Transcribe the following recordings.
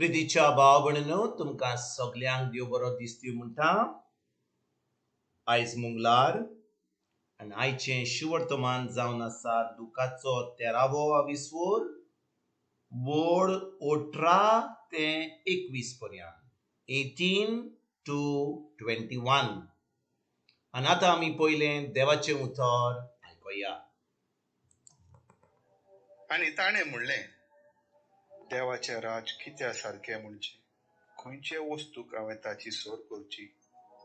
प्रितीच्या भाव भयणीनो, तुमकां सगल्यांक देव बरो दिसती म्हणटा. आयज मंगळार आनी आयचें शुवर्तमान जावन आसा लुकाचो 13वो आविस्वोर वड 18 ते 21 पर्यंत, 18 to 21. आनी आतां आमी पयलें देवाचें उतर आयकुया. आनी ताणें म्हणलें, देवाचें राज कित्या सारकें म्हणचें? खंयचे वस्तूक हांवें ताची सर करची?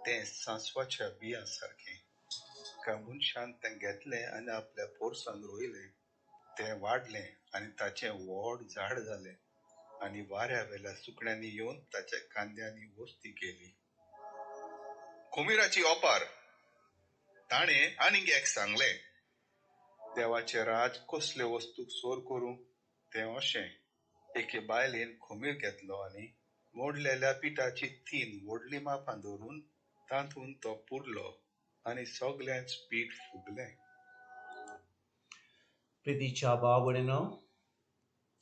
तें सांसवाच्या बियां सारकें. एका मनशान तें घेतलें आनी आपल्या पोरसान रोयलें. तें वाडलें आनी ताचें व्हड झाड जालें आनी वाऱ्या वेल्या सुकण्यांनी येवन ताच्या कांद्यांनी वस्ती केली. खुमिराची ओपार. ताणें आनीक एक सांगलें, देवाचें राज कसले वस्तूक सोर करूं? तें अशें, एके बायलेन खुमीर घेतलो आनी मोडलेल्या पिठाची 3 व्हडलीं मापां धरून तातूंत तो पुरलो आनी सगळेंच पीठ फुगलें. प्रितीच्या भाव भयणीनो,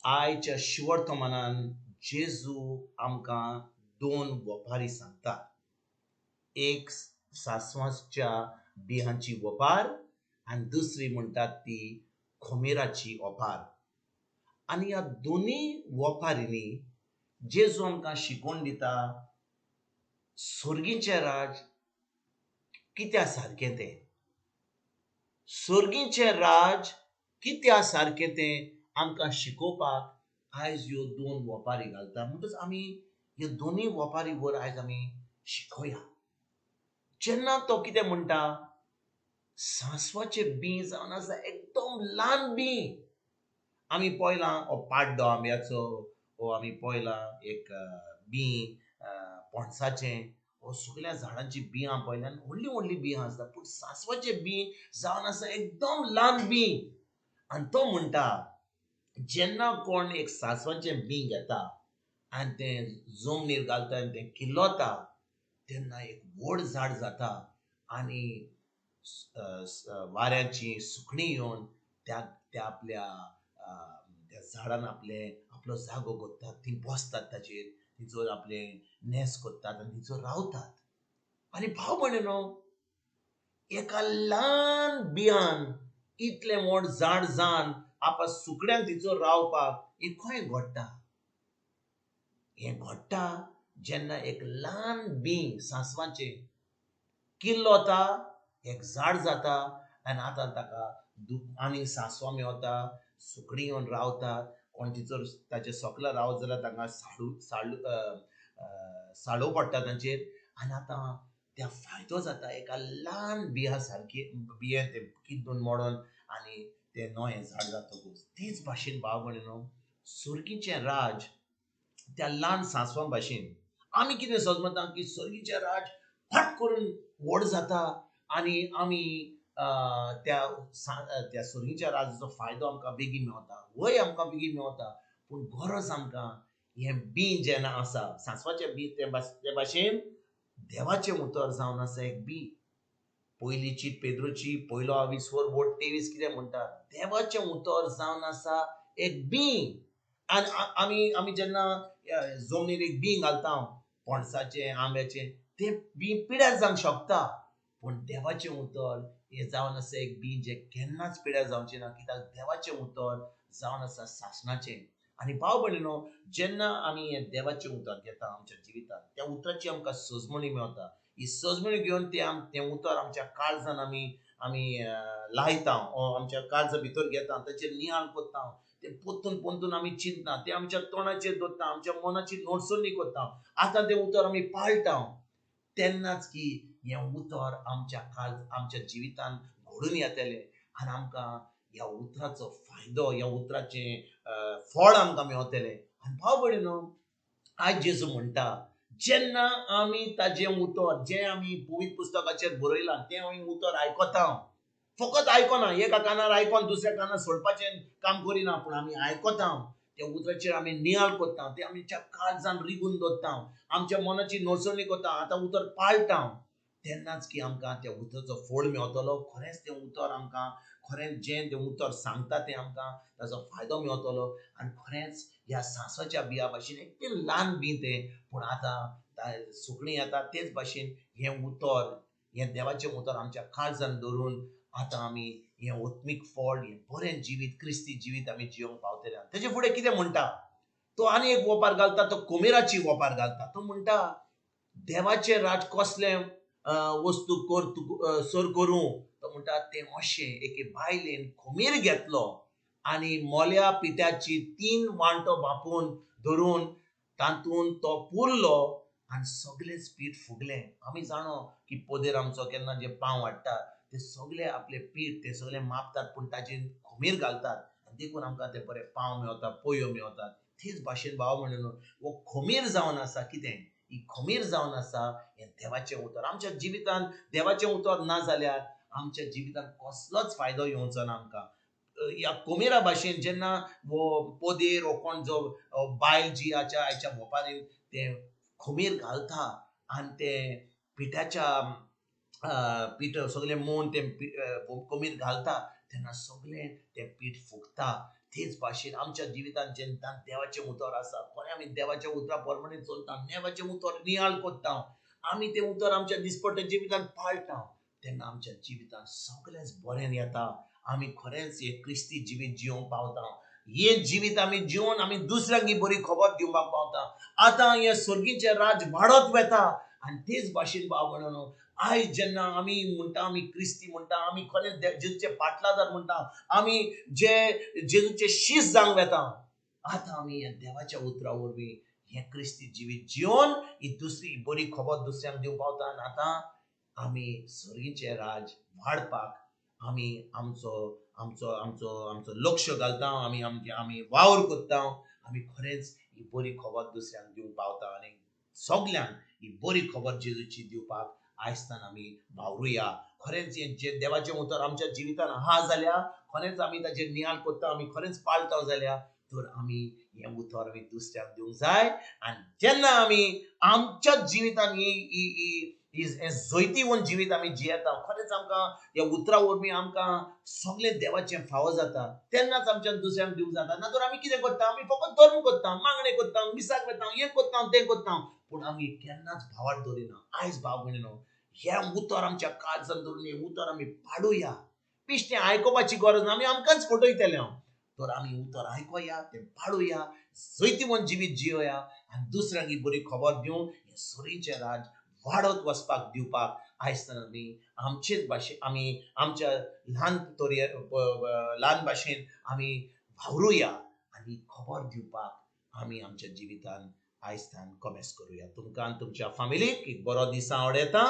आयच्या शिवर्तमानान जेजू आमकां 2 वपारी सांगता. एक सांसवाच्या बियांची वपार आनी दुसरी म्हणटात ती खोमेराची ओपार. आनी ह्या दोनूय वपारींनी जेजू आमकां शिकोवन दिता सर्गीचें राज कित्या सारकें तें, सर्गीचें राज कित्या सारकें तें आमकां शिकोवपाक आयज ह्यो 2 वपारी घालता. म्हणटच आमी ह्यो दोनूय वपारी वर आयज आमी शिकोया. जेन्ना तो कितें म्हणटा, सांसवाचें बीं जावन आसा एकदम ल्हान बीं. आमी पळयलां हो पाड्डो आंब्याचो, हो आमी पळयलां एक बीं पणसाचें, हो सगळ्या झाडांची बियां पळयल्यान व्हडलीं व्हडलीं बियां आसता, पूण सांसवाचें बीं जावन आसा एकदम ल्हान बीं. आनी तो म्हणटा जेन्ना कोण एक सांसवाचें बीं घेता आनी तें जमनीर घालता आनी तें किल्लता तेन्ना एक व्हड झाड जाता आनी वाऱ्याची सुकणीं येवन त्या त्या आपल्या त्या झाडान आपले आपलो जागो करतात, तीं बसतात ताचेर, तिचो आपले नेस करतात आनी तिचो रावतात. आनी भाव भयणीनो, एका ल्हान बियान इतलें व्हड झाड जावन आपा सुकण्यांक तिचो रावपाक हें खंय घडटा? हें घडटा जेन्ना एक ल्हान बीं सांसवाचें किल्लता, एक झाड जाता आनी आतां ताका आनी सांसवां मेवता, सुकणीं येवन रावतात. कोण तिचो ताचे सकला रावत जाल्यार तांकां साडू साडू साडो पडटा तांचेर आनी आतां त्या फायदो जाता. एका ल्हान बिया सारकी बियें तें किद्दून मोडोन आनी तें नवें झाड जातकूच. तेच भाशेन भाव भयणीनो, सर्गीचें राज त्या ल्हान सांसवां भाशेन. आमी कितें समजता की सर्गीचें राज फट करून व्हड जाता आनी आमी त्या त्या सर्गीच्या राजाचो फायदो आमकां बेगीन मेवता. वय आमकां बेगीन मेवता, पूण गरज आमकां हें बीं जेन्ना आसा सांसवाचें बीं ते भाशेन देवाचें उतर जावन आसा एक बीं. पयलींची पेद्रोची पयलो आविस्वर वड 23 कितें म्हणटा, देवाचें उतर जावन आसा एक बीं. आनी आमी आमी जेन्ना जमनीर एक बीं घालता पणसाचें आंब्याचें, तें बीं पिड्यार जावंक शकता, पूण देवाचें उतर हें जावन आसा एक बीं जें केन्नाच पिड्यार जावचें ना, कित्याक देवाचें उतर जावन आसा सासणाचें. आनी भाव भयणीनो, जेन्ना आमी हें देवाचें उतर घेता आमच्या जिवितांत, त्या उतराची आमकां सजमणी मेवता. ही सजमणी घेवन तें उतर आमच्या काळजान आमी आमी लायता, आमच्या काळजा भितर घेता, ताचेर नियाळ करता, तें पोत्तून पोंतून आमी चिंतता, तें आमच्या तोंडाचेर दवरता, आमच्या मनाची नोटसणी करता. आतां तें उतर आमी पाळटा तेन्नाच की हें उतर आमच्या काळ आमच्या जिवितान घडून येतलें आनी आमकां ह्या उतराचो फायदो, ह्या उतराचें फळ आमकां मेवतलें. आनी भाव भयणीनो, आयज जेजू म्हणटा जेन्ना आमी ताजें उतर जें आमी पवित्र पुस्तकाचेर बरयलां तें आमी उतर आयकता, फकत आयकना, एका कानार आयकोन दुसऱ्या कानार सोडपाचें काम करिना, पूण आमी आयकता, त्या उतराचेर आमी नियाळ करता, तें आमच्या काळजान रिगून दवरता, आमच्या मनाची नोसणी करता, आतां उतर पाळटा, तेन्नाच की आमकां त्या उतराचो फळ मेवतलो. खरेंच तें उतर आमकां खरेंच जें तें उतर सांगता तें आमकां ताचो फायदो मेवतलो. आनी खरेंच ह्या सांसवाच्या बिया भाशेन एकदम ल्हान बी तें, पूण आतां सुकणीं येता तेच भाशेन हें उतर, हें देवाचें उतर आमच्या काळजान धरून आतां आमी हें आत्मीक फळ, हें बरें जिवीत, क्रिस्ती जिवीत आमी जियोंक पावतले. तेजे फुडें कितें म्हणटा तो आनी एक वोपार घालता, तो कोमेराची वोपार घालता. तो म्हणटा देवाचें राज कसलें वस्तू कर सर करूं? तो म्हणटा तें अशें एके बायलेन खोमीर घेतलो आनी मोल्या पिठ्याची 3 वांटो बापून धरून तातूंत तो पुरलो आनी सगळेंच पीठ फुगलें. आमी जाणो की पदेर आमचो केन्ना जे पांव हाडटा ते सगळे आपले पीठ ते सगळे मापतात, पूण ताजेर खोमीर घालतात आनी देखून आमकां ते बरे पांव मेवतात, पोयो मेवतात. तेच भाशेन भाव म्हणून हो खोमीर जावन आसा. कितें ही खोमीर जावन आसा? हें देवाचें उतर. आमच्या जिवितांत देवाचें उतर ना जाल्यार आमच्या जिवितांत कसलोच फायदो येवचो ना आमकां. ह्या कोमेरा भाशेन जेन्ना वो पोदेर वो कोण जो बायल जी आयच्या आयच्या वोपारीन तें खोमीर घालता आनी तें पिठाच्या पीठ सगळें मोवन तें कोमीर घालता तेन्ना सगळें तें पीठ फुगता. तेच भाशेन आमच्या जिवितांत जेन्ना देवाचें उतर आसा, खरें आमी देवाच्या उतरा प्रमाणे चलता, देवाचें उतर नियाळ करता, आमी तें उतर आमच्या दिसपट्ट्या जिवितांत पाळटा, तेन्ना आमच्या जिवितांत सगळेंच बरें येता. आमी खरेंच हें क्रिस्ती जिवीत जिवंक पावता. हें जिवीत आमी जिवन आमी दुसऱ्यांक ही बरी खबर दिवपाक पावता. आतां हें सर्गीचें राज वाडत वता. आनी तेच भाशेन भाव म्हणून आयज जेन्ना आमी म्हणटा आमी क्रिस्ती म्हणटा, आमी खरेंच जेजूचे पाटलादार म्हणटा, आमी जे जेजूचे शीस जावंक वता, आतां आमी ह्या देवाच्या उतरा वरवीं हें क्रिस्ती जिवीत जिवन ही दुसरी बरी खबर दुसऱ्यांक दिवंक पावता. आनी आतां आमी सर्गीचें राज वाडपाक आमी आमचो आमचो आमचो आमचो लक्ष घालता, आमी आमचे आमी वावर करता, आमी खरेंच ही बरी खबर दुसऱ्यांक दिवंक पावता. आनी सगल्यांक ही बरी खबर जेजूची दिवपाक आयजतान आमी वावरुया. खरेंच हें जे देवाचें उतर आमच्या जिवितान आहा जाल्यार खरेंच आमी ताचेर नियाळ करता, आमी खरेंच पाळटा जाल्यार तर आमी हें उतर आमी दुसऱ्यांक दिवंक जाय. आनी जेन्ना आमी आमच्या जिवितान ही ही हें जैतिवंत जिवीत आमी जियेता, खरेंच आमकां ह्या उतरा वरवीं आमकां सगळें देवाचें फावो जाता, तेन्नाच आमच्यान दुसऱ्यांक दिवंक जाता. ना तर आमी कितें करता, आमी फकत धर्म करता, मागणें करता, मिसाक वता, हें करता तें करता, पूण आमी केन्नाच भावार्थ दवरिना. आयज भाव भयणीनो हें उतर आमच्या काळजान धरून हें उतर आमी पाडुया. पिश्टें आयकुपाची गरज ना, आमी आमकांच फटयतले. तर आमी उतर आयकुया, तें पाडुया, जैतिवंत जिवीत जियोया आनी दुसऱ्यांक ही बरी खबर दिवन हें सरीचें राज वाडत वचपाक दिवपाक आयज आमी आमचेच भाशे आमी आमच्या ल्हान तोरे ल्हान भाशेन आमी वावरुया आनी खबर दिवपाक आमी आमच्या जिवितान आयजतान कॉमेस करुया. तुमकां आनी तुमच्या फामिलीक एक बरो दीस आवडटा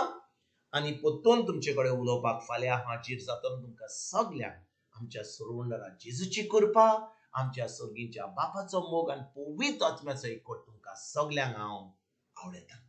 आनी परतून तुमचे कडेन उलोवपाक फाल्यां हाजीर जातलो. तुमकां सगल्यांक आमच्या सरवंडरा जेजूची कृपा, आमच्या सर्गीच्या बापाचो मोग आनी पवित्र आत्म्याचो एकवट तुमकां सगल्यांक हांव आवडटा.